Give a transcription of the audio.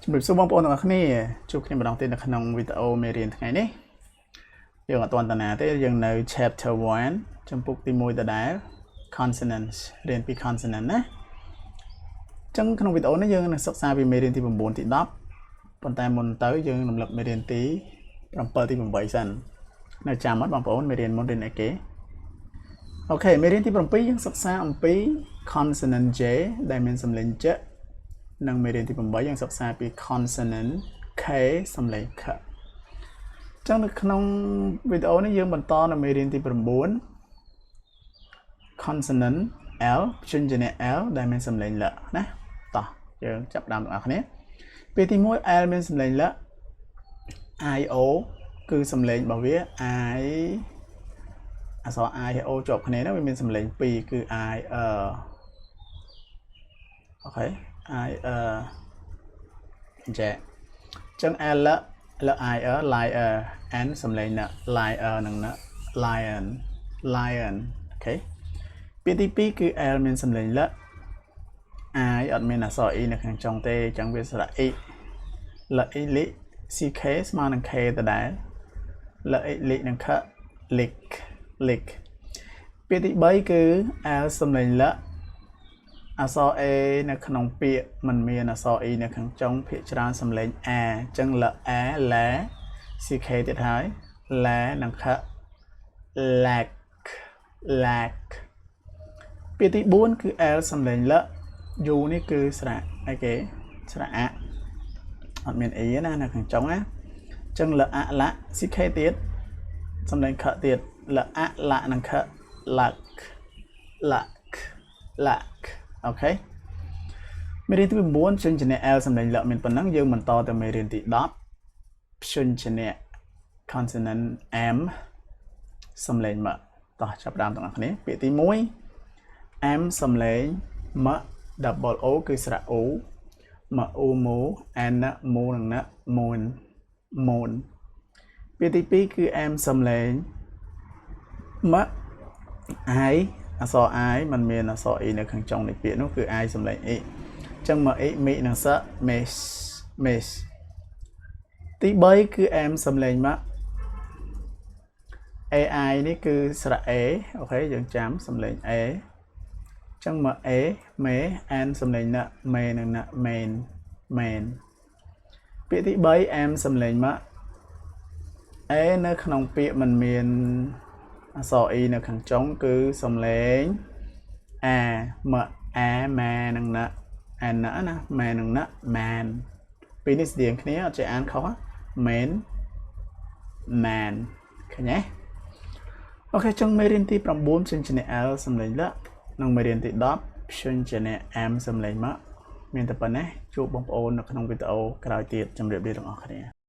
ជំរាបសួរបងប្អូនទាំងអស់គ្នាជួបគ្នាម្ដងទៀតនៅក្នុងវីដេអូមេរៀនថ្ងៃនេះយើងអត់ទាន់តាណាទេយើងនៅ chapter 1ចំពុកទី1ដដែល consonants រៀនពី consonant ណាអញ្ចឹងក្នុងវីដេអូនេះយើងនឹងសិក្សាពីមេរៀនទី9ទី10ប៉ុន្តែមុនទៅយើងរំលឹកមេរៀនទី7ទី8សិននៅចាំអត់បងប្អូនមេរៀនមុនរៀនអីគេ okay មេរៀនទី7យើងសិក្សាអំពី consonant J ដែលមានសំឡេងចនិងមេរៀនទី8យើងសិក្សាពី consonant K សំឡេងខអញ្ចឹងនៅក្នុងវីដេអូនេះយើងបន្តនៅមេរៀនទី9 consonant L ព្យញ្ជនៈ L ដែលមានសំឡេងលណាតោះយើងចាប់ផ្ដើមទាំងអស់គ្នាពេលទី1 L មានសំឡេងល I O គឺសំឡេងរបស់វា I អក្សរ I ហើយ O ជាប់គ្នាហ្នឹងវាមានសំឡេងពីរគឺ I okay I ចេះចឹង L L I R liar N សំឡេងណ liar និងណ lion lion okay ពាក្យទី2គឺ L មានសំឡេងល I អត់មានអក្សរ E នៅខាងចុងទេអញ្ចឹងវាស្រៈ E ល E លី CK ស្មើនឹង K ដដែលល E លីនិងខ lick lick ពាក្យទី3គឺ L សំឡេងលអក្សរ A នៅក្នុងពាក្យมันមានអក្សរ E នៅខាងចុងភាគច្រើនសំឡេង A អញ្ចឹងល A លែ CK ទៀតហើយលែនិងខ lack lack ពាក្យទី4គឺ L សំឡេងល U នេះគឺស្រៈអីគេស្រៈអអត់មាន E ណានៅខាងចុងណាអញ្ចឹងលអល CK ទៀតសំឡេងខទៀតលអលនិងខ luck luck luck okay មេរៀនទី9ព្យញ្ជនៈ L សំឡេងលមានប៉ុណ្ណឹងយើងបន្តទៅមេរៀនទី10ព្យញ្ជនៈ consonant M សំឡេងមកតោះចាប់ផ្ដើមទាំងអស់គ្នាពាក្យទី1 M សំឡេងម double O គឺស្រៈ O ម O មូ N មូនិងណ moon moon ពាក្យទី2គឺ M សំឡេងម I អក្សរ I มันមានអក្សរ E នៅខាងចុងនៃពាក្យនោះគឺ I សំឡេង E អញ្ចឹងមក E មីនិងស miss miss ទី3គឺ M សំឡេងមក AI នេះគឺស្រៈ A okay យើងចាំសំឡេង A អញ្ចឹងមក A មេ N សំឡេងណមេនិងណ main main ពាក្យទី3 M សំឡេងមក A នៅក្នុងពាក្យมันមានអក្សរ E នៅខាងចុងគឺសំឡេង A មក A ម៉ែនិងណ N ណាម៉ែនិងណ man ពីរនេះស្តៀងគ្នាអត់ចេះអានខុស man man ឃើញទេ okay ចឹងមេរៀនទី9ព្យញ្ជនៈ L សំឡេងលនិងមេរៀនទី10ព្យញ្ជនៈ M សំឡេងមកមានតែប៉ុណ្ណេះជួបបងប្អូននៅក្នុងវីដេអូក្រោយទៀតជម្រាបលាទាំងអស់គ្នា។